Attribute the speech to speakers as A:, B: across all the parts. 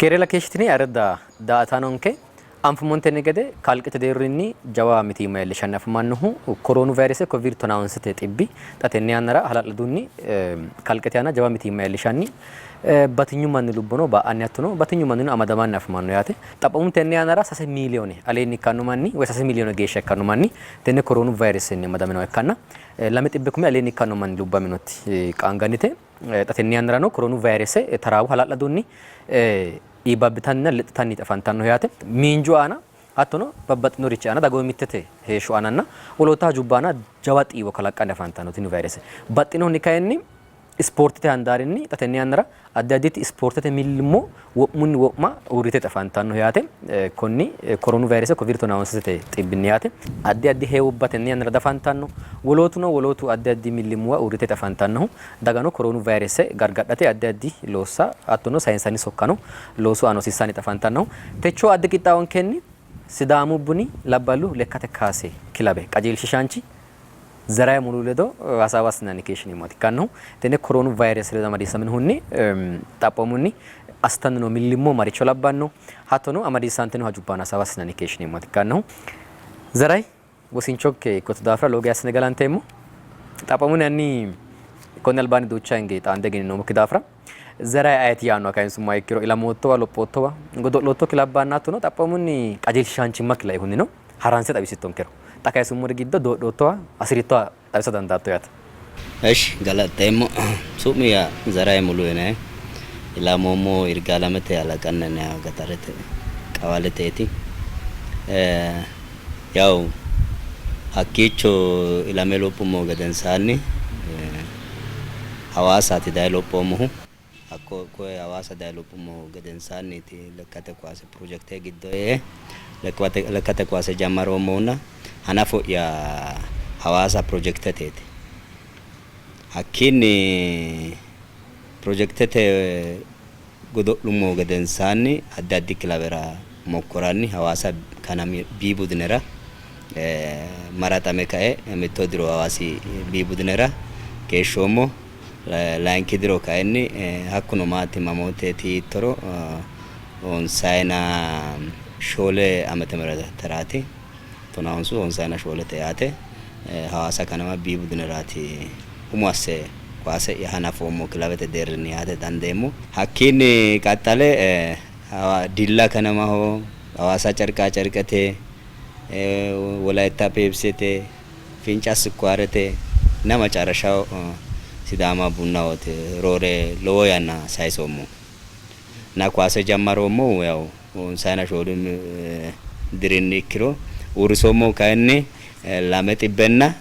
A: Keerela keeshshitini ayirradda daa''ataanonke, anfummontenni gede kalqete deerrinni jawa mitiimma iillishanni afamannohu koroonu vayirese kovid tonaawonsete xibbi xa tenne yannara hala'ladunni kalqete aana jawa mitiimma iillishanni batinyu manni lubbono ba'anni hattono batinyu mannino amadamanni afamanno yaate. Xaphoomunni tenne yannara sase miiliyoone aleenni ikkanno manni woy sase miiliyoone geeshsha ikkanno manni tenne koroonu vayiresenni amadaminoha ikkanna 200,000 aleenni ikkanno manni lubbaminoti qaangannite. Xa tenne yannarano koroonu vayirese taraawo hala'ladunni iibbabbitanninna lexxitanniiti afantannohu yaate. Miinju aana hattono babbaxxinorichi aana dagoomittete heeshsho aananna wolootta hajubba aana jawa xiiwo kalaqqanni afantanno tini vayirese. Baxxinohunni kayinni ispoortete handaarinni xa tenne yannara addi additi ispoortete millimmo wo'munni wo'ma uurritete afantanno yaate. Konni koroonu vayirese kovid tonaawonsete xibbinni yaate. Addi addi heewubba tenne yannara dafantanno. Wolootuno wolootu addi addi millimmuwa uurritete afantannohu. Dagano koroonu vayirese gargadhate addi addi loossa hattono sayinsanni sokkano loosu aana hosiissanni afantannohu. Techoo addi qixxaawonkenni Sidaamu Buni labballu lekkate kaase kilabe qajeelshishaanchi Zeraye Mulu ledo hasaawa assinanni keeshshineemmoha ikkannohu tenne koroonu vayirese ledo amadisiisaminohunni xaphoomunni assitanni noo millimmo maricho labbanno hattono amadisiisantino hajubba aana hasaawa assinanni keeshshineemmoha ikkannohu Zeray wosinchonke ikkotto daafira lowo geya assine galanteemmo. Xaphoomunni hanni konni albaanni duucha hinge xaande egenninoommokki daafira Zeray ayeti yaannoha kayinsummoha ikkiro ilamoottowa, lophoottowa, godo'lootto kilabbanna hattono xaphoomunni qajeelshaanchimmakki lainohunnino haranse xawisittonkero. Xa kayisummori giddo doodhoottoha, hasi'rittoha xawisa dandaatto yaate.
B: Eshi galaxxeemmo. Su'mi'ya Zaraye Mulu yinanni. Ilamoommohu Yirgaalamete Alaqanna yinanniwa gaxarete qawaleteeti. Yawu hakkiicho ilame lophummo gedensaanni Hawaasaati daye lophoommohu. Hakko koye Hawaasa daye lophummo gedensaanniiti lekkate kuwaase pirojekte giddo e''e lekkate kuwaase jammaroommohunna hanafo'ya Hawaasa pirojekteteeti. Hakkiinni pirojektete godo'lummohu gedensaanni addi addi kilawera mokkoranni Hawaasa Kanami B budinera maraxame kae mitto diro Hawaasi B budinera keeshshoommo. Layinki diro kayinni hakkuno maati mamooteeti yiittoro honsayina shoole amete mirateraati. Tonaa honsu honsayina shoolete yaate. Hawaasa kanama B budineraati umo asse kuwaase'ya hanafoommo kilawete deerrinni yaate dandeemmo. Hakkiinni qaxxale Dilla kanamaho, Hawaasa Carqaa Carqete, Wolayitta Peepsete, Finca Sukkaarete nna macarashaho Sidaama Bunahooti roore lowo yanna sayisoommohu. Nna kuwaase jammaroommohu yaw honsayina shoolu dirinni ikkiro uurrisoommohu kayinni lame xibbenna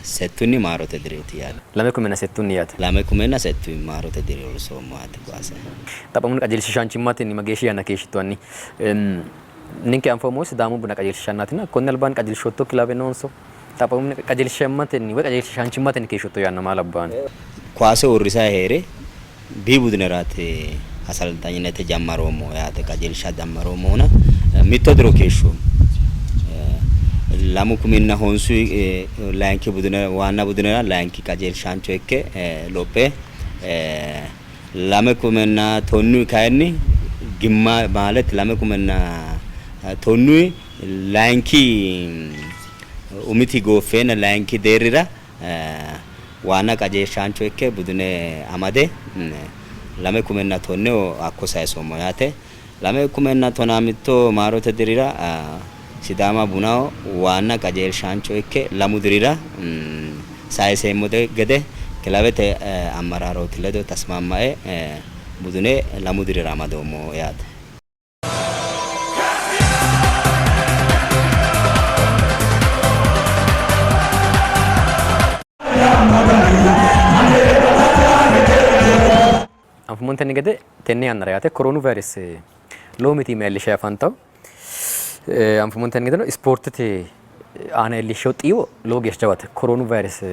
B: settunni maarote diriiti yaate.
A: Lame kumenna settunni yaate.
B: Lame kumenna settu maarote diri uurrisoommo yaate kuwaase.
A: Xaphoomunni qajeelshiishaanchimmatenni mageeshshi yanna keeshshitto hanni? Ninke anfoommohu Sidaamu Buna qajeelshiishannaatina konni albaanni qajeelshootto kilawe noonso? Xaphoomunni qajeelshammatenni woy qajeelshiishaanchimmatenni keeshshootto yanna maa labbanno?
B: Kuwaase uurrisayi hee're B budineraati asalxanyinete jammaroommo yaate qajeelsha jammaroommohuna mitto diro keeshshoommo. Lamu kuminna honsu layinki budinera waanna budinera layinki qajeelshaancho ikke lophe Lame kumenna tonnuyi kayinni gimma ማለት lame kumenna tonnuyi layinki umiti gooffeenna layinki deerrira waanna qajeelshaancho ikke budune amade lame kumenna tonneho hakko sayisoommo yaate. Lame kumenna tonaa mitto maarote dirira Sidaama Bunaho waanna qajeelshaancho ikke lamu dirira sayiseemmo gede kilawete ammararooti ledo tasmaammae budune lamu dirira amadoommo yaate.
A: Anfummontenni gede tenne yannara yaate koroonu vayirese lowo mitiimma iillishshanni afantanno. Anfummontenni gedeno ispoortete aana iillishshino xiiwo lowo geeshsha jawate. Koroonu vayirese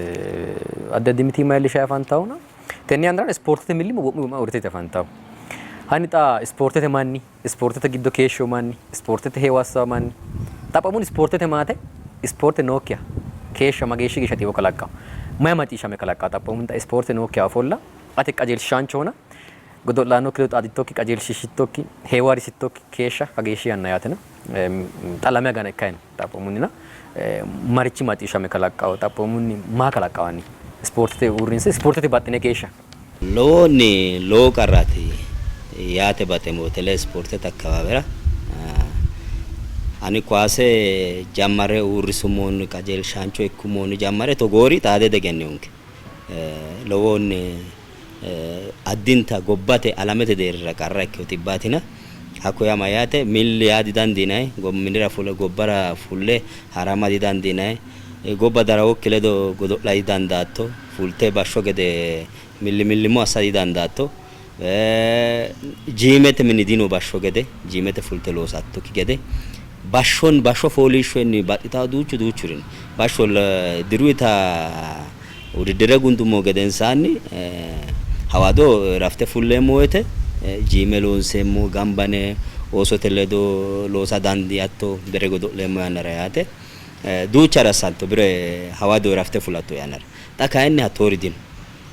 A: addi addi mitiimma iillishshanni afantannona tenne yannara ispoortete millimmo wo'munni wo'ma uurriteeti afantannohu. Hanni xa ispoortete manni, ispoortete giddo keeshshino manni, ispoortete heewo assanno manni, xaphoomunni ispoortete maate ispoorte nookkiha keeshsha mageeshshi geeshsha xiiwo kalaqqanno? Mayi macciishshamme kalaqqanno? Xaphoomunni xa ispoorte nookkiha ofolla ati qajeelshaanchohona. Godo'laanokki ledo xaadittokki, qajeelshiishittokki, heewo harisittokki keeshsha kageeshshi yanna yaatena xa lame agana ikkayi no xaphoomunnina marichi macciishshame kalaqqawo xaphoomunni maa kalaqqawo hanni ispoortete uurrinse ispoortete baxxine keeshsha?
B: Lowohunni lowo qarraati yaate baxeemmo betele ispoortete akkawaawera ani kowaase jammare uurrisummohunni qajeelshaancho ikkummohunni jammare togoori xaade diegenninonke. Lowohunni addinta gobbate alamete deerrira qarra ikkino xibbaatina. Hakko yaa mayyaate milli yaa didandiinanni, minira fule gobbara fulle harama didandiinanni, gobba darawokki ledo godo'la didandaatto, fulte bashsho gede milli millimmo assa didandaatto, jiimete mini dino bashsho gede, jiimete fulte loosattokki gede, bashshon bashsho fooliishshonni baxxitawo duuchu duuchuri no. Bashsho diruyita wudiddire gundummo gedensaanni hawado rafte fulleemmo woyte jiime loonseemmo, gambane oosote ledo loosa dandiatto bire godo'leemmo yannara yaate. Duuchare assatto bire hawado rafte fulatto yannara. Xa kayinni hattoori dino.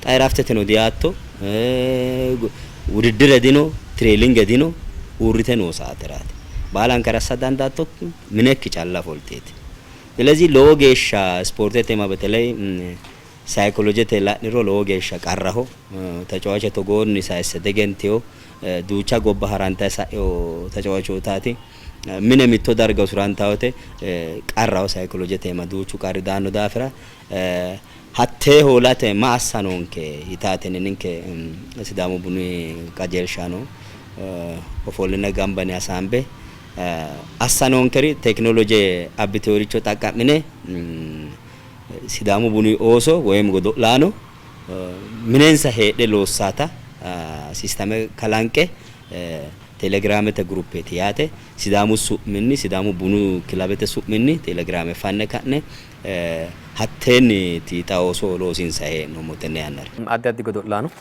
B: Xa irafteteno diyaatto, wudiddire dino, tireelinge dino, uurrite noo saateraati. Baalankare assa dandaattokki minekki calla ofolteeti. Silezi lowo geeshsha ispoortete iima beteley sayikolojete la'niro lowo geeshsha qarraho. Tecewaache togoonni sayisse diegentino. Duucha gobba harantayi sa'ino tecewachootaati. Mine mitto darga usurantawo woyte qarraho sayikolojete iima duuchu qarri daanno daafira hattee hoolate ma assa noonke yitaatenni ninke Sidaamu Buni qajeelshaano ofolline gamba yine hasaambe assa noonkeri tekinoloje abbiteworicho xaqqa'mine Sidaamu Buni ooso woyim godo'laano minensa heedhe loossata sistame kalanqe Telegiraamete guruppeeti yaate. Sidaamu su'minni Sidaamu Bunu kilabete su'minni Telegiraame fanne ka'ne hatteenniiti xa ooso loosiinsanni hee'noommo tenne yannara.
A: Addi addi godo'laano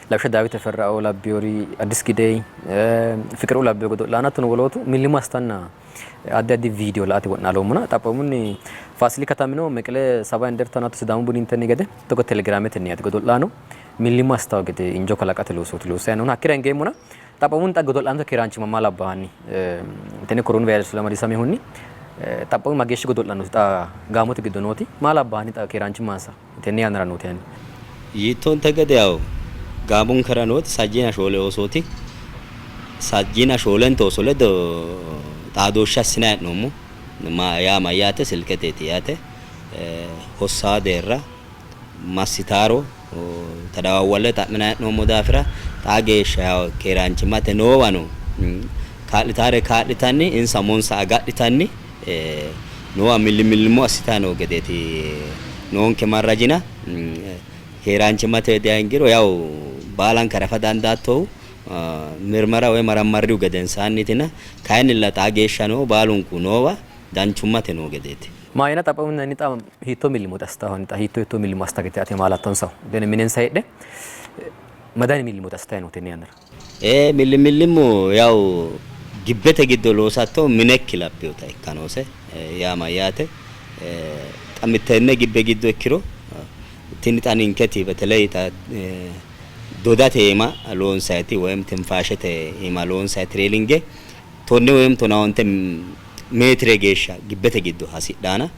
A: lawishsha Daawit Teferraoo labbinori, Addis Gidey, Fiqiruu labbino godo'laano hattono wolootu millimmo assitanna addi addi viidiyo la''ate wo'naaloommona xaphoomunni Faasili katamino Meqele Saba Indertano hatto Sidaamu Bunintenni gede togo telegiraametenni yaate godo'laano millimmo assitanno gede injo kalaqate loosooti loossanni noohu. Hakkira hingeemmona Xaphoomunni xa godo'laanote keeraanchimma maa labbanno hanni? Tenne koroonu vayrese ledo amadisiisaminohunni xaphoomu mageeshshi godo'laanooti xa gaamote giddo nooti maa labbanno hanni xa keeraanchimmansa tenne yannara nooti hanni?
B: Yiittonte gede yawo gaamonkera nooti sajjiina shoole oosooti. Sajjiina shoolente ooso ledo xaadooshshe assinanni hee'noommo. Yaa mayyaate silketeeti yaate. Hossaa deerra massitaro tadawawwalle xa'minanni hee'noommo daafira xaa geeshsha yawo keeraanchimmate noowano kaa'litaare kaa'litanni insa umonsa agadhitanni noowa milli millimmo assitanni noo gedeeti noonke marrajina. Keeraanchimmate widira hingiro yawo baalankare afa dandaattohu mirmara woy marammarrihu gedensaanniitina kayinnilla xaa geeshshano baalunku noowa danchummate noo gedeeti.
A: Maayina xaphoomunni hanni xa hiittoo millimmooti assitahu hanni xa hiittoo hiittoo millimmo assita gede ati amaalattonsahu? Dene minensa heedhe ma dani millimmooti assitayi noohu tenne yannara?
B: Ee milli millimmo yawu gibbete giddo loosatto minekki labbinota ikka noose yaa mayyaate? Xa mittenne gibbe giddo ikkiro tini xa ninketi beteley xa dodate iima loonsayiti woyim tinfaashete iima loonsayi tireelinge tonne woyim tonaa onte meetire geeshsha gibbete giddo hasidhaana.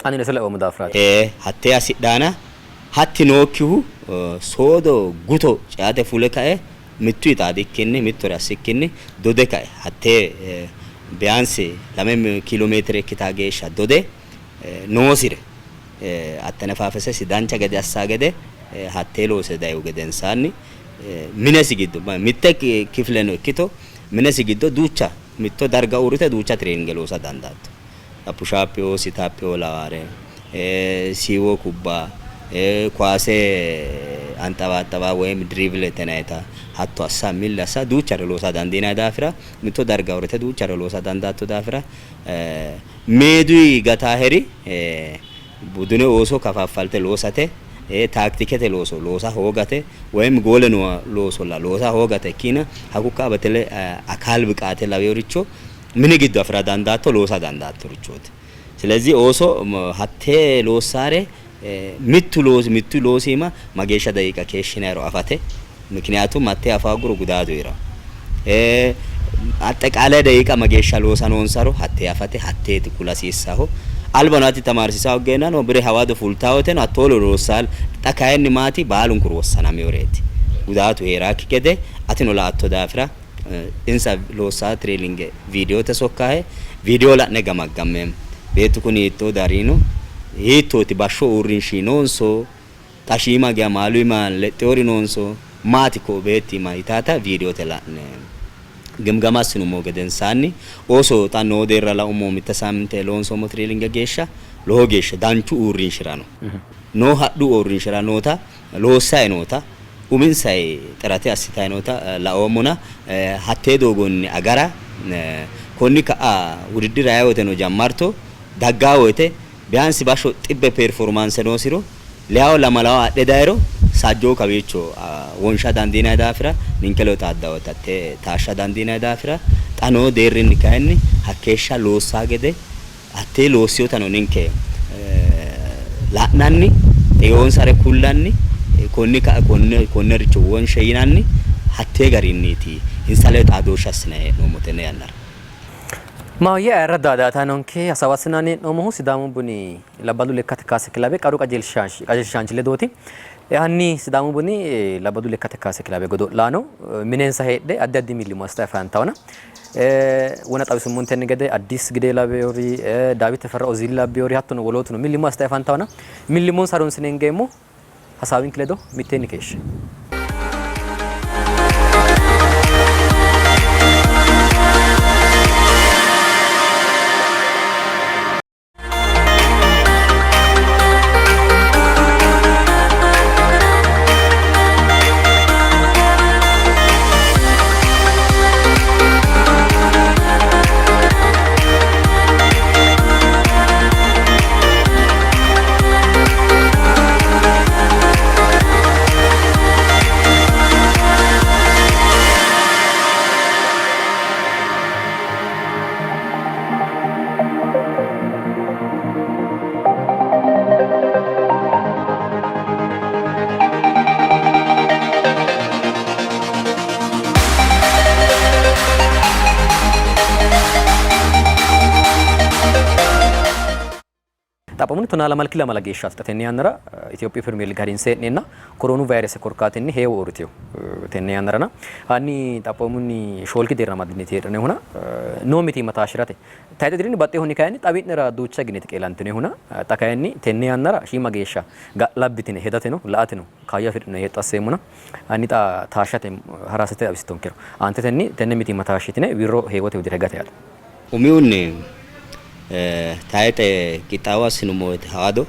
A: Anino ise laoommo daafiraati.
B: Ee, hattee hasidhaana. Hatti nookkihu soodo guto ceate fule kae mittuyi xaadikkinni mittore assikkinni dode kae hattee biyaansi 2 kiilomeetire ikkitaa geeshsha dode noosire attenefaafesesi dancha gede assaa gede hattee loose dayihu gedensaanni minesi giddo mitte kifileno ikkito minesi giddo duucha mitto darga uurrite duucha traininge loosa dandaatto. Pushaaphioo, sitaaphioo lawaare, siiwo kubba, kowaase anxabaaxaba woyim diriivile yinayita hatto assa milli assa duuchare loosa dandiinanni daafira mitto darga uurrite duuchare loosa dandaatto daafira meeduyi gataaheri budune ooso kafaffalte loosate taaktikete looso loosa hoogate woyim goole noo loosolla loosa hoogate ikkiina hakku ka'a betele akaal biqaate lawinoricho mini giddo afi'ra dandaatto loosa dandaattorichooti. Silezi ooso hattee loossaare mittu loosi mittu loosi iima mageeshsha daqiiqa keeshshinayiro afate Mikniyaatum hattee afa hogguro gudaatu hee'ranno. Axxeqaalay daqiiqa mageeshsha loosa noonsaro hattee afate hatteeti kula hasiissaho. Albano hatti tamaarsiisa hoggeennano bire hawado fultaa woteno hattoolo loossaa xa kayinni maati baalunkuri wossanaminoreeti. Gudaatu hee'raakki gede atino la''atto daafira insa loossaa traininge viidiyote sokkahe viidiyo la'ne gamaggammeemmo. Beettu kuni hiittoo darino hiittooti bashsho uurrinshi noonso Xa shiima geya maalu iima lexxewori noonso maati ko'o beetti iima yitaata viidiyote la'ne gimgama assinummo gedensaanni ooso xa noo deerra laummo mitte saaminte loonsoommo tiriilinge geeshsha lowo geeshsha danchu uurrinshira no. Noo hadhu uurrinshira noota loossay noota uminsay xirate assitay noota laoommona hattee doogonni agara konni ka'a wudiddire aye woyteno jammarto daggaa woyte Biyaansi bashsho xibbe performaanse noosiro leyawo lamalawo adhe dayiro sajjoo kawiicho wonsha dandiinanni daafira ninke ledo xaaddanno woyte hattee taashsha dandiinanni daafira xa noo deerrinni kayinni hakkeeshsha loossaa gede hattee loossinotano ninke la'nanni xeonsare kullanni konni ka'a konnericho wonshe yinanni hattee garinniiti insa ledo xaadooshshe assinanni hee'noommo tenne yannara.
A: Maahoyye ayirradda daa''ataanonke hasaawa assinanni hee'noommohu Sidaamu Buni labballu lekkate kaase kilabe qaru qajeelshaanchi ledooti. Hanni Sidaamu Buni labballu lekkate kaase kilabe godo'laano minensa heedhe addi addi millimmo assitayi afantannona wona xawisummontenni gede Addis Gide labbewori, Daawit Teferra Oziili labbewori hattono wolootuno millimmo assitayi afantannona millimmonsa harunsine hingeemmo. Hasaawinke ledo mitteenni keeshshe. Xaphoomunni tonaa lamalki lamala geeshshaati xa tenne yannara Itophiyu Pirimeer Liige harinse hee'neenna koroonu vayrese korkaatinni heewo uurritino tenne yannarana hanni xaphoomunni shoolki deerra amaddineti heedhinohuna noo mitiimma taashshi'rate tayxe dirinni baxxinohunni kayinni xawi'nera duucha higgine qeelantinohuna xa kayinni tenne yannara shiima geeshsha ga'labbitine hedateno la''ateno kaayyo afidhino yee hexxo asseemmona hanni xa taashshate harassite xawisittonkero aantetenni tenne mitiimma taashshitine wirro heewote widira higate yaate.
B: Umihunni tayixe qixxaawo assinummo woyte hawado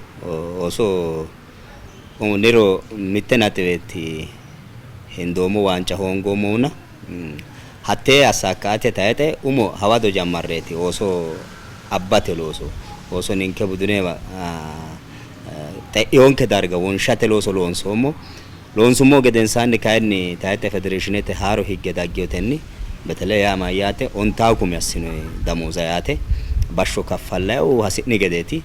B: ooso niro mitte naxiweeti hendoommo waanca hoongoommohuna hattee assaakkaate tayixe umo hawado jammarreeti ooso abbate looso ooso ninke budunewa xe'inonke darga wonshate looso loonsoommo. Loonsummo gedensaanni kayinni tayixe federeeshinete haaro higge dagginotenni betele yaa mayyaate ontawu kumi assinoyi damooza yaate bashsho kaffallayihu hasi'ni gedeeti.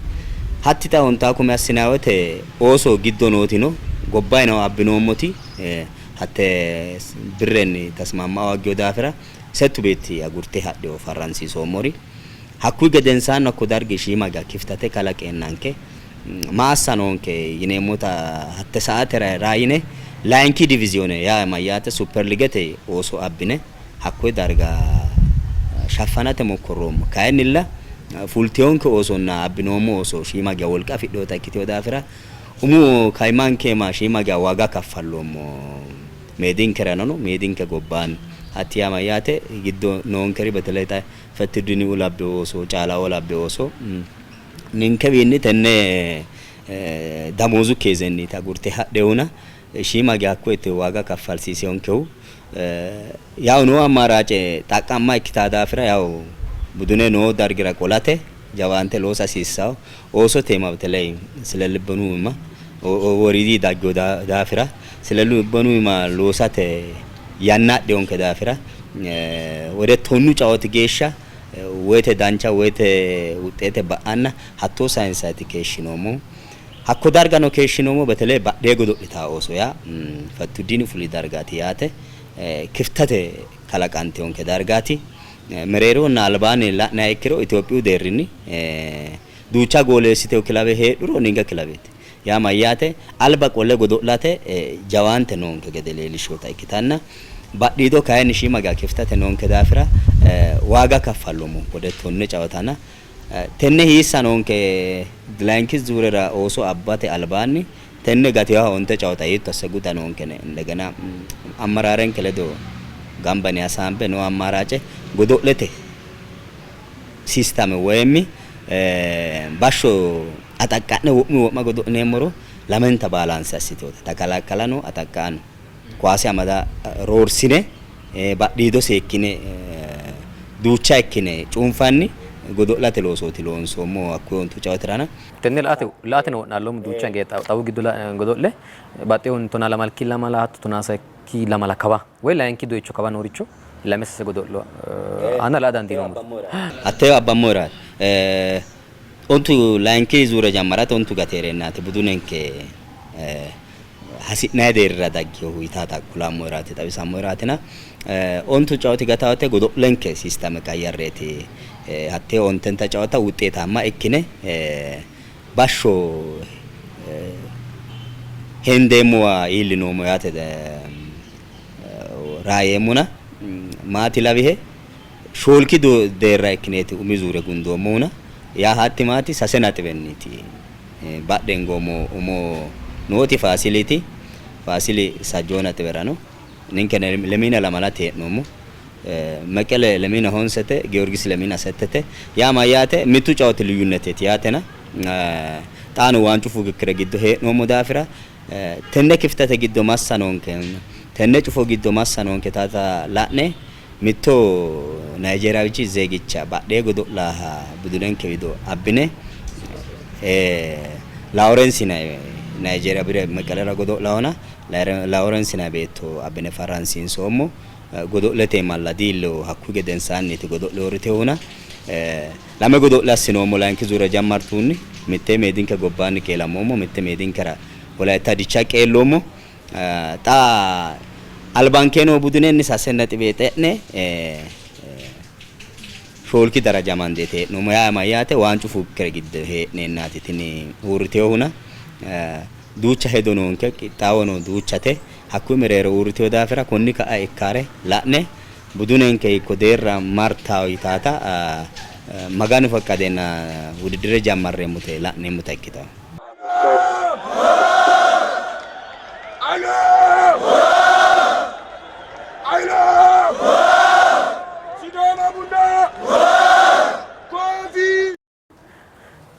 B: Hatti xa ontawu kumi assinanni woyte ooso giddo nootino gobbayino abbinoommoti hatte birrenni tasmamma hoggino daafira settu beetti agurte hadhino farransiisoommori. Hakkuyi gedensaanni hakko dargi shiima geya kiftate kalaqeennanke ma assa noonke yineemmota hatte saatera raayine layinki diviziyoone yaa mayyaate supperligete ooso abbine hakkoye darga shaffanate mokkorroommo. Kayinnilla fultinonke oosonna abbinoommo ooso shiima geya wolqa afidhinota ikkitino daafira umu kaimankeema shiima geya waaga kaffalloommo. Meedinkerano no meedinke gobbaanni. Hatti yaa mayyaate giddo noonkeri beteley xa Fettiddiniuu labbe ooso, Caalaoo labbe ooso ninkewiinni tenne damoozu keezenniiti agurte hadhinohuna shiima geya hakko itte waaga kaffalsiisinonkehu yawu noo ammaaraace xaqqa'ma ikkitaa daafira yawu budune noo dargira qolate jawaante loosa hasiissanno. Oosote iima beteley silelibbonu iima woriidi daggino daafira silelibbonu iima loosate yanna adhinonke daafira wode tonnu cawooti geeshsha woyte dancha woyte wuxxeete ba'anna hattoo sayinsaati keeshshinoommohu. Hakko dargano keeshshinoommo, beteley badhee godo'litaa ooso yaa Fattudiini fuli dargaati yaate. Kiftate kalaqantinonke dargaati. Mereerohonna albaanni la'niha ikkiro Itophiyu deerrinni duucha goole eessitino kilawe heedhuro ninke kilaweeti. Yaa mayyaate? Alba qolle godo'late jawaante noonke gede leellishshinota ikkitanna badhiido kayinni shiima geya kiftate noonke daafira waaga kaffalloommo wode tonne cawatana tenne hiissa noonke layinki zuurera ooso abbate albaanni tenne gatinoha onte cawata hiitto asse guda noonke yine indegena ammaraarenke ledo gamba yine hasaambe noo ammaaraace godo'lete sistame woyim bashsho axaqqa'ne wo'mu wo'ma godo'lineemmoro lamenta baalaanse assitinote. Takalakkalano axaqqa'ano kowaase amada roorsine badhiido seekkine duucha ikkine cuunfanni godo'late loosooti loonsoommo hakkuyi ontu cawatirana.
A: Tenne la''ate la''ateno wo'naalloommo duucha hinge xawu giddo godo'le baxxinohunni tonaa lamalki lamala hatto tonaa sayikki lamala kawa woy layinki doyicho kawa nooricho lame sase godo'lo aana la'a dandiinoommo.
B: Hatteewa abbammoheraati. Ontu layinki zuure jammarate ontu gate hee'reennaati budunenke hasi'nanni deerrira dagginohu yitaata kulammoheraati xawisammoheraatina ontu cawoti gatawote godo'lenke siistame qayyarreeti hattee ontenta cawota wuxxeetaamma ikkine bashsho hendeemmowa iillinoommo yaate raayeemmona maati lawihe shoolki deerra ikkineeti umi zuure gundoommohuna yaa hatti maati sase naxiwenniiti badhe hingoommo umo nooti Faasiliiti Faasili sajjoo naxiwera no ninke lemiina lamalate hee'noommo Meqele lemiina honsete Giyorgisi lemiina settete yaa mayyaate mittu cawoti liyyunneteeti yaatena xaano waancu fugikkire giddo hee'noommo daafira tenne kiftete giddo massa noonke tenne cufo giddo massa noonke taata la'ne mitto Nayjeeriyaawichi zeegicha badhee godo'laaha budunenke wido abbine Lawurensi Nayjeeriya bire Meqelera godo'laahona Lawurensi yinanni beetto abbine farransiinsoommo. Godo'lete malla diilleho hakkuyi gedensaanniiti godo'le uurritinohuna lame godo'le assinoommo layinki zuure jammartuhunni mitte meedinke gobbaanni qeelammoommo mitte meedinkera Wolayitta Dicha qeelloommo. Xa albankee noo budunenni sase naxiwe xe'ne shoolki daraja amandeeti hee'noommo. Yaa mayyaate waancu fuukkire giddo hee'neennaati tini uurritinohuna duucha hedo noonke qixxaawono duuchate. Hakkuyi mereero uurritino daafira konni ka'a ikkare la'ne budunenke hiikko deerra martawo yitaata Maganu faqqadeenna wudiddire jammarreemmote la'neemmota ikkitanno.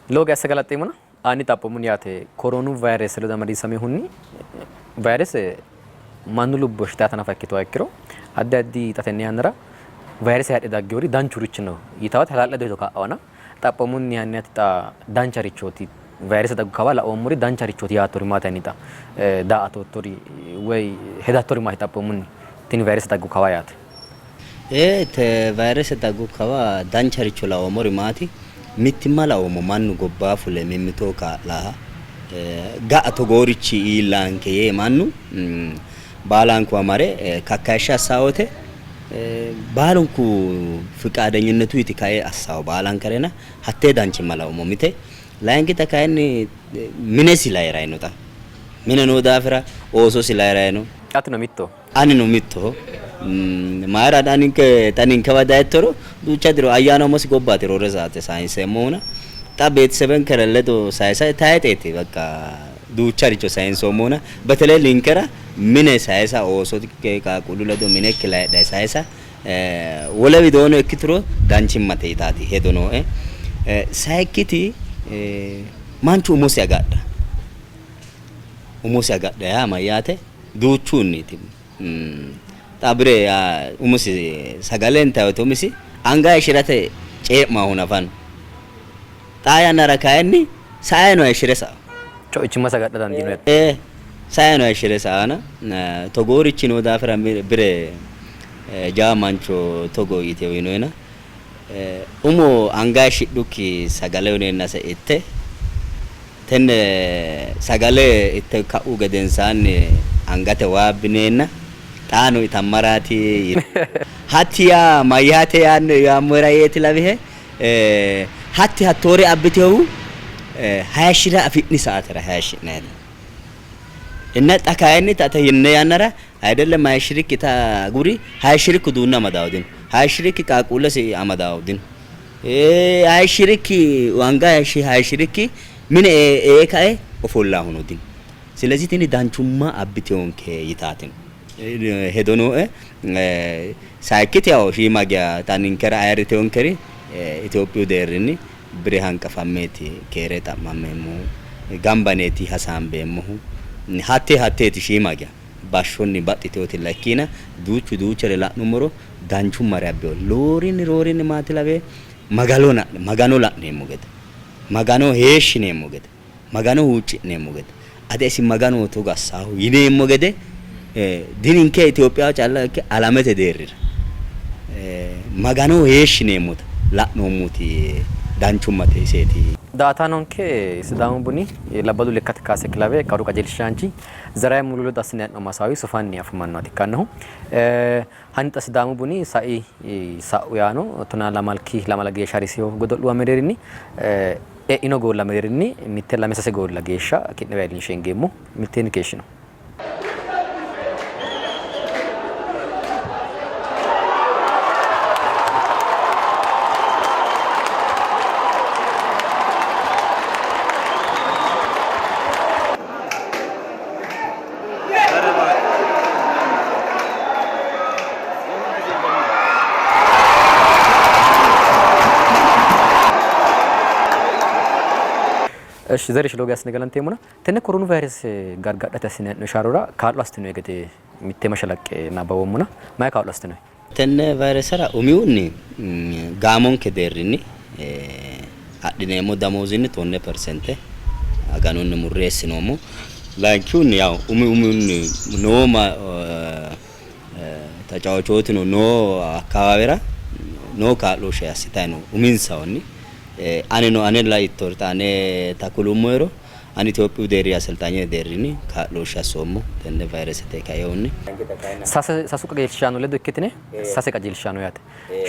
A: Lowo geeshsha galaxxeemmona ani xaphoomunni yaate koroonu vayirese ledo amadisiisaminohunni vayirese mannu lubbo shitaata nafa ikkituha ikkiro addi addi xa tenne yannara vayirese haadhe dagginori danchurichi no yitaati hala'lado hedo ka'anna xaphoomunni hanni ati xa dancharichooti vayirese daggu kawa laoommori dancharichooti yaattori maati hanni xa daa''atoottori woyi hedattori maati xaphoomunni tini vayirese daggu kawa yaate.
B: Ee, te vayirese daggu kawa dancharicho laoommori maati? Mittimma laoommo, mannu gobba fule mimmito kaa'laaha, ga'a togoorichi iillaanke yee mannu baalankuwa mare kakkayishsha assaa wote baalunku fiqaadenyinnetuyti kae assaawo baalankarena hattee danchimma laoommo mite. Layinkita kayinni minesi layi'rayi no xa. Mine noo daafira oososi layi'rayi no.
A: Atino mittoho?
B: Anino mittoho. Mayira xa ninke xa ninkewa dayittoro duucha diro ayyaana umosi gobbaati roore saate sayinseemmohuna xa beetesebenkere ledo sayisa tayixeeti በቃ duucharicho sayinsoommohuna beteley ninkera mine sayisa oosote qaaqquullu ledo minekki layidhayi sayisa wole widoono ikkituro danchimmate yitaati hedo nooe. Sayikkiti manchu umosi agadha umosi agadha yaa mayyaate? Duuchunniiti. Xa bire umosi sagale intayi woyte umisi anga hayishshirate cee'maho nafa no. Xaa yannara kayinni saeno hayishshire sa''anno.
A: Co'ichimmasi agadha dandiino yaate.
B: Ee, saeno hayishshire sa''anna togoorichi noo daafira bire jawa mancho togo yite uyinoena umo anga hayishshidhukki sagale uyineennase itte. Tenne sagale itte ka'u gedensaanni angate waa abbineenna xaano itammaraati yii. Hatti yaa mayyaate yaanno yaammohera yeeti lawihe? Hatti hattoore abbitinohu hayishshi'ra afi'ni saatera hayishshi'nayite. Inna xa kayinni xa tenne yannara ayidellem hayishshi'rikki ita aguri, hayishshi'rikki uduunne amadawo dino, hayishshi'rikki qaaqquullesi amadawo dino. Hayishshi'rikki anga hayishshi'rikki mine ee kae ofollaahuno dino. Silezi tini danchumma abbiteyonke yitaati hedo nooe. Sayikkiti yawo shiima geya xa ninkera ayirriteyonkeri Itophiyu deerrinni bire hanqafammeeti keere xa'mammeemmohu, gamba yineeti hasaambeemmohu. Hattee hatteeti shiima geya bashshonni baxxiteyootilla ikkiina duuchu duuchare la'nummoro danchummare abbeyo. Loorinni roorinni maati lawe Magano la'neemmo gede, Magano heeshshineemmo gede, Magano huucci'neemmo gede, ate isi Maganoho togo assaahu yineemmo gede dininke Itophiyaho calla ikke alamete deerrira Maganoho heeshshineemmota la'noommoti danchummate iseeti.
A: Daa''ataanonke Sidaamu Buni Labballu Lekkate Kaase Kilawe qaru qajeelshaanchi Zeraye Mulu ledo assinanni hee'noommo hasaawi sufanni afamannoha ikkannohu. Hanni xa Sidaamu Buni sai sa'u yaano tonaa lamalki lamala geeshsha harisino godo'luwa mereerinni e'ino goolla mereerinni mitte lame sase goolla geeshsha ki'newa iillinshe hingeemmo. Mitteenni keeshshino. Eshi zerish lowo geeshsha galanteemmona tenne koronu vayrese gargadhate assine hee'noonni sharrora kaa'lo assitinoe gede mitte mashalaqqe nabbawoommona mayi kaa'lo assitinoe?
B: Tenne vayresera umihunni gaamonke deerrinni adhineemmo damoozinni tonne persente aganunni murre eessinoommo. Layinkihunni yaw umi umihunni noo tecawaachootino noo akkawaawera noo kaa'looshshe assitanni no uminsahunni. Anino ane laitto xa ane ta kulummohero Ani Itophiyu deerri aselxaanyete deerrinni kaa'looshshe assoommo tenne vayiresete kainohunni.
A: Sase sasu qajeelshaano ledo ikkitine sase qajeelshaano yaate.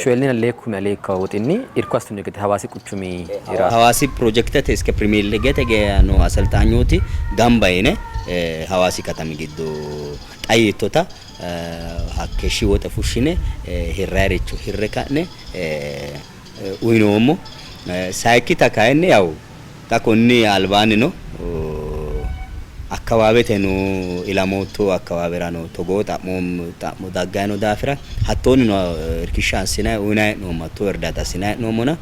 A: Shoolina lee kumi alee ikkawo woxinni irko assitino gede Hawaasi quchumira.
B: Hawaasi pirojektete iske pirimeer liigete geya noo aselxaanyooti gamba yine Hawaasi katami giddo xa yiittota hakkeeshshi woxe fushshine hirrayiricho hirre ka'ne uyinoommo. Sayikkita kayinni yawu Xa konni albaannino akkawaawete noo ilamootto akkawaawerano togoo xa'mo xa'mo dagganni noo daafira hattoonnino irkishsha assinanni uyinanni hee'noommo hattoo irdaata assinanni hee'noommona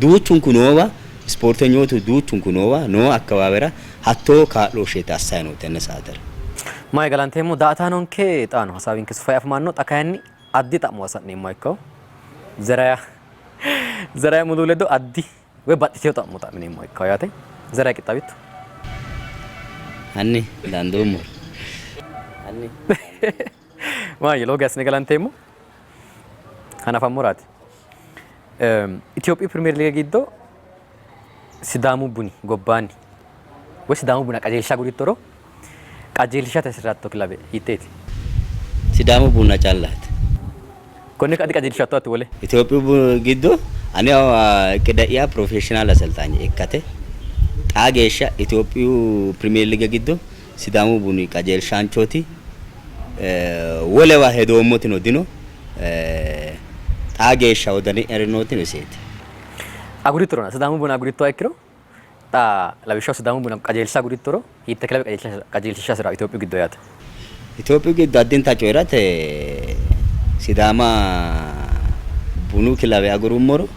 B: duuchunku noowa ispoortenyootu duuchunku noowa noo akkawaawera hattoo kaa'looshsheeti assanni noohu tenne saatera.
A: Mayi galanteemmo daa''ataanonke xaano hasaawinke sufay afamanno xa kayinni addi xa'muwa sa'neemmoha ikkanno Zeraya Zeraya Mulu ledo addi Woy baxxitino xa'mo xa'mineemmoha ikkanno yaate. Zera qixxaawitto?
B: Hanni danduummoro.
A: Maayye lowo geya assine galanteemmo. Hanafammoraati. Itophiyu Pirimeer Liige giddo Sidaamu Buni gobbaanni woy Sidaamu Buna qajeelsha agurittoro qajeelshate hasi'ratto kilawe hiitteeti?
B: Sidaamu Buna callaati.
A: Konne ka'a diqajeelshatto ati wole?
B: Itophiyu giddo ane iqida'ya profeshinal aselxaanye ikkate xaa geeshsha Itophiyu Pirimeer Liige giddo Sidaamu Buni qajeelshaanchooti. Wolewa hedoommotino dino. Xaa geeshsha wodani'yara nootino iseeti.
A: Agurittorona Sidaamu Buna agurittoha ikkiro xa lawishshaho Sidaamu Buna qajeelsha agurittoro hiitte kilawe qajeelshiisha hasi'ratto Itophiyu giddo yaate?
B: Itophiyu giddo addinta coyi'rate Sidaama Bunu kilawe agurummoro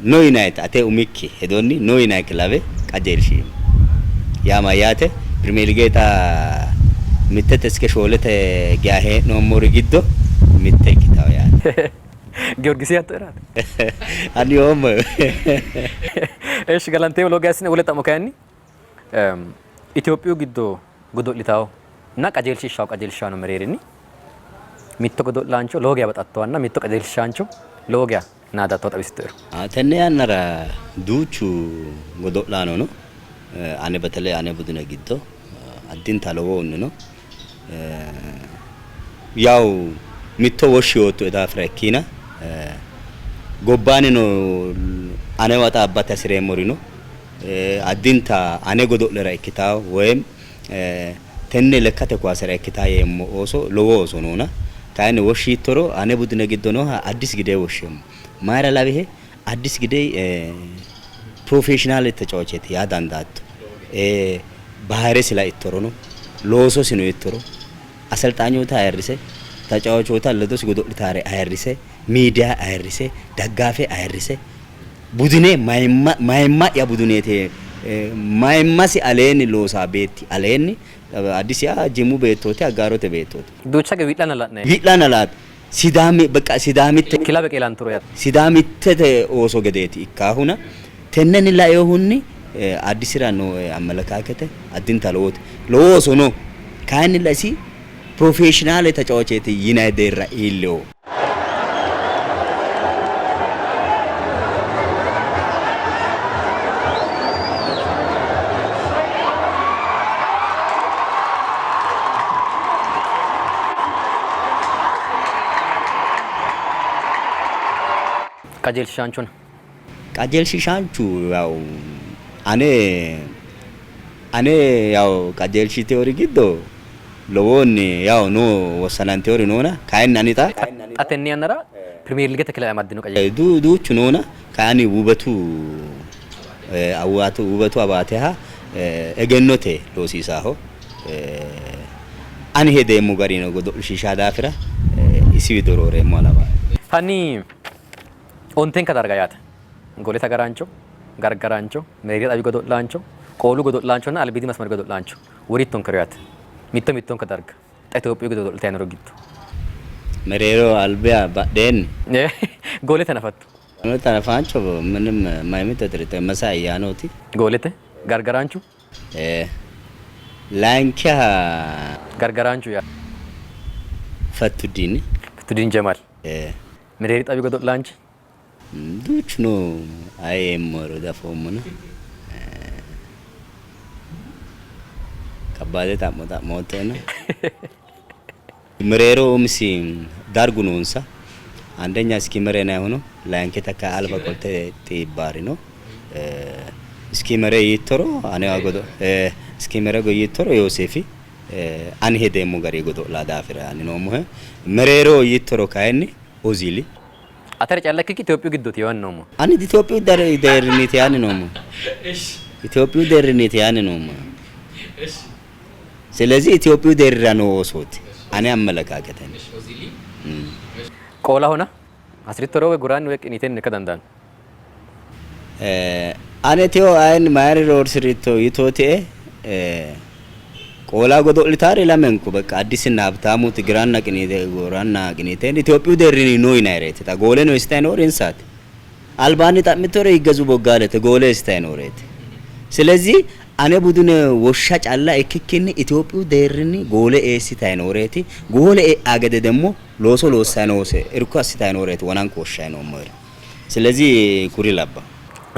B: no yinannita ate umikki hedonni no yinanni kilawe qajeelsheemmo. Yaa mayyaate? Pirimeelige xa mittete iske shoolete geya hee'noommori giddo mitte ikkitanno yaate.
A: Giyorgisi yaatto eraati?
B: Ani yoommo.
A: Eshi galanteemmo lowo geya assine. Wole xa'mo kayinni Itophiyu giddo godo'litawo na qajeelshiishshawo qajeelshaano mereerinni mitto godo'laancho lowo geya baxattohanna mitto qajeelshaancho lowo geya naadattoha xawisittoero.
B: Tenne yannara duuchu godo'laano no. Ane በተለይ ane budune giddo addinta lowohunni no. Yaw mitto woshshi yoottoe daafira ikkiina gobbaannino anewa xaabbate hasi'reemmori no. Addinta ane godo'lera ikkitawo woyim tenne lekkate kuwaasera ikkitaa yeemmo ooso lowo ooso noona. Kayinni woshshi yiittoro ane budune giddo nooha Addis Gidey woshsheemmo. Mayira lawihe? Addis Gidey profeshinaalete tecawacheeti yaa dandaatto. Baahiresi laittorono, loososino yittoro, aselxaanyoota ayirrise, tacawachoota ledosi godo'litaare ayirrise, miidiya ayirrise, daggaafe ayirrise, budune mayimma mayimma'ya buduneeti yee mayimmasi aleenni loosaa beetti aleenni Addis yaa Jimmu beettooti, Aggaarote beettooti.
A: Duucha hige wi'lanna la'neemmo.
B: Wi'lanna la'ate. Sidaami በቃ Sidaamitte
A: Kilabe qeelanturo yaate.
B: Sidaamittete ooso gedeeti ikkaahuna tennenni lainohunni Addisira nooe amelekakete addinta lowote. Lowo ooso no, kayinnilla isi profeshinale tecawacheeti yinanni deerra iillino.
A: Qajeelshaanchuna.
B: Qajeelshishaanchu yaw ane ane yaw qajeelshiteori giddo lowohunni yaw no wossananteori noona kayinni ani xa
A: Xa tenne yannara Pirimeer Liigete kilawe amaddino qajeelshaancho.
B: Duuchu noona kayinni Wubetu Wubetu Abaateha egennote loosiisaho. Ani hedeemmo garino godo'lishiishaa daafira isi wido rooreemmoha lawanno.
A: Hanni ontenka darga yaate. Golete agaraancho, gargaraancho, mereeri xawi godo'laancho, qoolu godo'laanchonna albiidi masmari godo'laancho worittonkero yaate. Mitto mittonka darga xa Itophiyu giddo godo'litanni noori giddo.
B: Mereero alba badheenni.
A: Goolete hanafatto.
B: Goolete hanafaancho ምንም maymite xirixire Mesayi Ayyaanooti.
A: Goolete gargaraanchu.
B: Layinkiha.
A: Gargaraanchu yaa.
B: Fettudiini.
A: Fettudiin Jemaal. Mereeri xawi godo'laanchi.
B: Duuchu no aye yeemmoro diafoommona. Kabbaade xa'mo xa'moottoena. Mereero umisi dargu noonsa. Andenya iskiimere yinannihu no, layinkita kay alba qolte xiibbaari no. Iskiimere yiittoro anewa godo iskiimere yiittoro Yooseefi ani hedeemmo gari godo'la daafira yaanni noommohe. Mereero yiittoro kayinni Ozili.
A: Atera calla ikkikki Itophiyu giddooti yaanni noommo.
B: Ani Itophiyu deerrinniiti yaanni noommo. Itophiyu deerrinniiti yaanni noommo. ስለዚህ Itophiyu deerrira noo oosooti ane amelekaketenni.
A: Qoolahona hasirittoro woy guraanni woy qiniiteenni ikka dandaanno.
B: Ane teyo ayinni mayira roorsi'ritto yitootie qoola godo'litaari lamenku በቃ Addisinna Habtaamuuti giranna qiniite goranna qiniiteenni Itophiyu deerrinni no yinannireeti. Xa gooleno eessitayi noori insaati. Albaanni xa'mittore Yiggezu Boggaalete goole eessitayi nooreeti. ስለዚህ ane budune woshsha calla ikkikkinni Itophiyu deerrinni goole eessitayi nooreeti. Goole e'a gede demmo looso loossayi noose irko assitayi nooreeti wonanku woshshayi noommoeri. ስለዚህ kuri labba.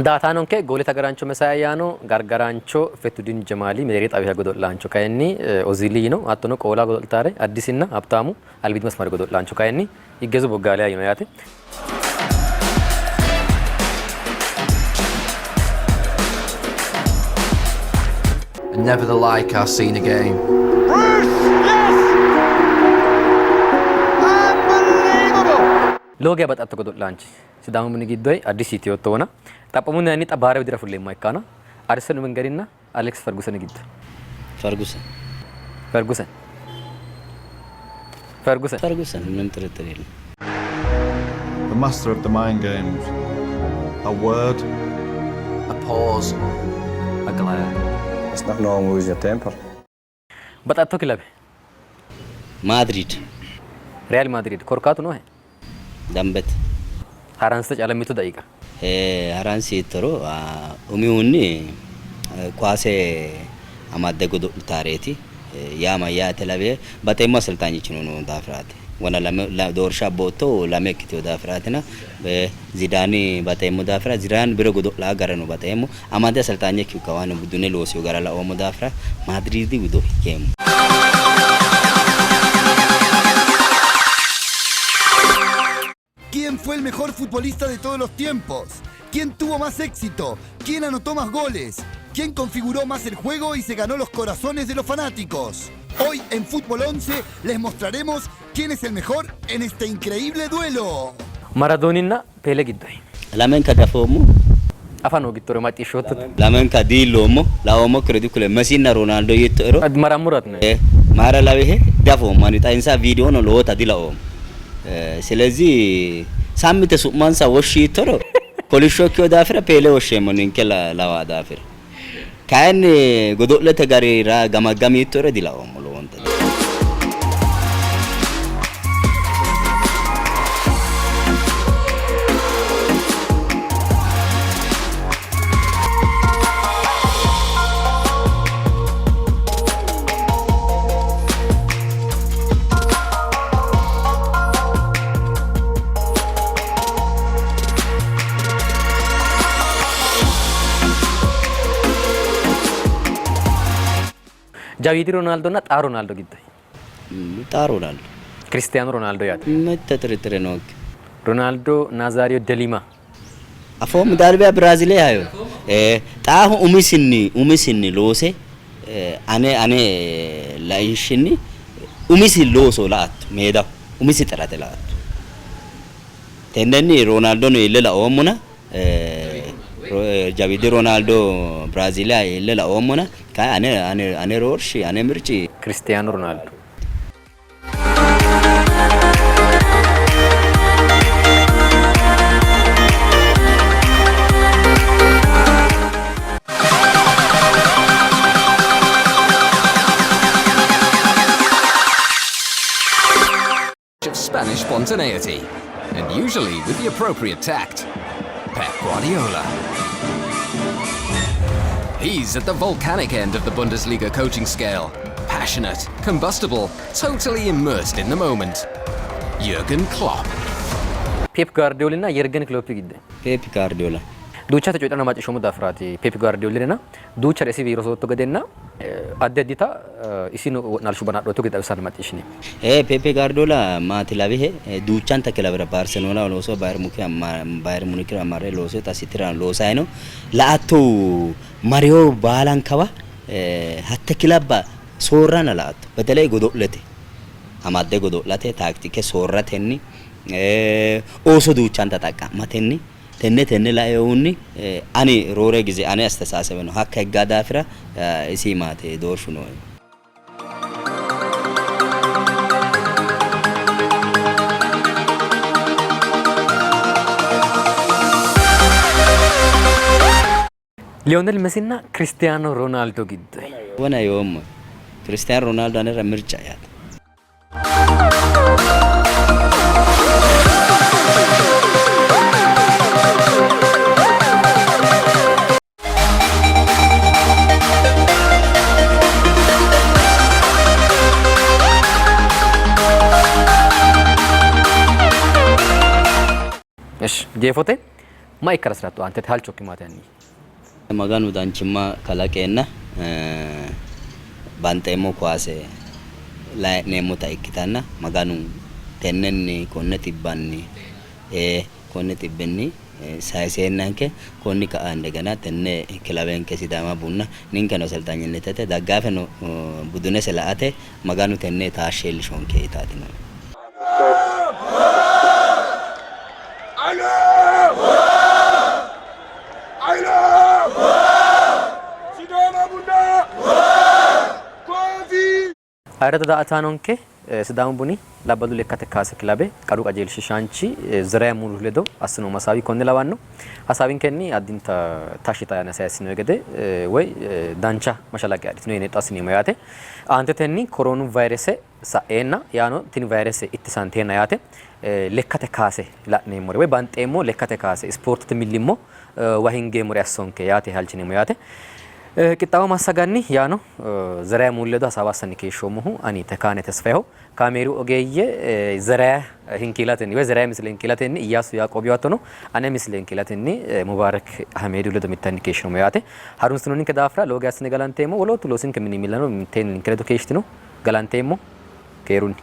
A: Daatanonke goolete agaraancho Mesayi Ayyaano, gargaraancho Fettudiin Jemaali, mereeri xawisha godo'laancho kayinni Ozili yino, hattono qoola godo'litaare Addisinna Habtaamu, albiidi masmari godo'laancho kayinni Yiggezu Boggaaliya yino yaate.
C: And never the like are seen again.
D: Bruce, yes! Unbelievable!
A: Lowo geya baxatto godo'laanchi Sidaamu mini giddoyi Addisiiti yoottohona xaphoomunni hanni xa baara widira fulleemmoha ikkana Arsene Wengerinna Alex Ferguseni giddo.
B: Fergusen.
A: Fergusen. Fergusen.
B: Fergusen ምንም ጥርጥር የለም።
E: The master of the mind games. A word,
C: A pause, a glare.
F: It's nothing wrong with losing your temper.
A: Baxatto kilabe
B: Maadriid.
A: Riyaal Maadriid korkaatu noohe?
B: Dambete.
A: Haransite calla mittu daqiiqa.
B: Haransi yiittoro umihunni kuwaase amadde godo'litaareeti yaa mayyaate lawie baxeemmo aselxaanyichino noo daafiraati. Wona lame doorsha abbootto lame ikkitino daafiraatina Zidaani baxeemmo daafira Zidaan bire godo'laa garano baxeemmo. Amade aselxaanye ikkihu kawaanni budune loosiyo gara laoommo daafira Maadiriidi wido higeemmo.
G: ¿Quién fue el mejor futbolista de todos los tiempos? ¿Quién tuvo más éxito? ¿Quién anotó más goles? ¿Quién configuró más el juego y se ganó los corazones de los fanáticos? Hoy en Fútbol 11 les mostraremos quién es el mejor en este increíble duelo.
A: Maradooninna Peele giddoyi.
B: Lamenka diafoommo.
A: Afa noogittoro macciishshoottote.
B: Lamenka diilloommo, laoommokkire dikuleemmo. Mesinna Roonaalido yiittoero.
A: Marammuraatino.
B: Mayira lawihe? Diafoommo ani xa insa viidiyono lowota dilaoommo. Silezi sammite su'mansa woshshi yiittoro kolishsho ikkino daafira Peele woshsheemmo ninke lawaa daafira. Kayinni godo'lete garira gamaggami yiittoro dilaoommo lowonta.
A: Jawiidi Roonaaldonna xaa Roonaalddo giddo?
B: Xaa Roonaalddo.
A: Kiristiyaano Roonaalddo yaate.
B: Mitte xirixire nookki.
A: Roonaalddo Nazaariyo Delima.
B: Afoommo Darbiya Biraazile hayo. Xaahu umisinni umisinni loose ane ane laishshinni umisi looso la''atto meedaho umisi xirate la''atto. Tennenni Roonaalddono iille laoommona Jawiidi Roonaalddo Biraazile iille laoommona kayi ane ane ane roorshi ane mirci
A: Kiristiyaano Roonaalddo.
C: Of Spanish spontaneity, and usually with the appropriate tact. Pep Guardiola. He's at the volcanic end of the Bundesliga coaching scale. Passionate, combustible, totally immersed in the moment. Jurgen Klopp.
A: Peep Gaardiyoolinna Yergen Kiloopi gidde.
B: Peep Gaardiyoola.
A: Duuchate coyidhanna macciishshoommo daafiraati. Peep Gaardiyoolinna duuchare isiwi rosootto gedenna addi addita isino wo'naalshubba adhootto gede xawisanna macciishshini.
B: Ee Peep Gaardiyoola maati lawihe duuchanta kilabera Baarseloonaho looso Bayer Munikira mare looso xa Sitirano loosayi no. La''atto mariwo baalankawa hatte kilabba soorrana la''atto. Beteley godo'lete amadde godo'late taaktike soorratenni ooso duuchanta xaqqa'matenni tenne tenne lainohunni ani roore gize ane astesaasebeno hakka higgaa daafira isi maati doorshu nooe.
A: Liyonel Mesinna Kiristiyaano Roonaaldo giddo.
B: Wona yoommo. Kiristiyaano Roonaaldo anera mirca'yaati.
A: Ishi jeefote ma ikkara hasiratto aantete halchokki maati hanni?
B: Maganu danchimma kalaqeenna banxeemmo kowaase layi'neemmota ikkitanna Maganu tennenni konne xibbanni ee konni xibbinni sayiseennanke konni ka'a indegena tenne kilawenke Sidaama Bunna ninkeno aselxanyinnitete daggaafeno budunese la''ate Maganu tenne taashshe iillishonke yitaati nooe.
A: Ayirrado daa''ataanonke Sidaamu Buni Labballu Lekkate Kaase Kilabe qaru qajeelshiishaanchi Zeraya Muluhu ledo assinoommo hasaawi konne lawanno. Hasaawinkenni addinta tashshi yita yanna sayissinoyi gede woy dancha mashalaqqe adhitino yine hexxo assineemmo yaate. Aantetenni koroonu vayirese sa'eenna yaano tini vayirese ittisanteenna yaate lekkate kaase la'neemmore woy banxeemmo lekkate kaase ispoortete millimmo wa hingeemmore assonke yaate halchineemmo yaate. Qixxaawo massaganni yaano Zeraya Muuli ledo hasaawa assanni keeshshoommohu ani Tekaane Tesfayeho. Kaameeru ogeeyye Zeraya hinkiilatenni woy Zeraya misile hinkiilatenni Iyyaasu Yaaqoobihu hattono ane misile hinkiilatenni Mubaarek Ahmedihu ledo mittenni keeshshinoommo yaate. Harunsinoonninke daafira lowo geya assine galanteemmo. Wolootu loosinke mini miillano mitteenni ninke ledo keeshshitino. Galanteemmo. Keerunni.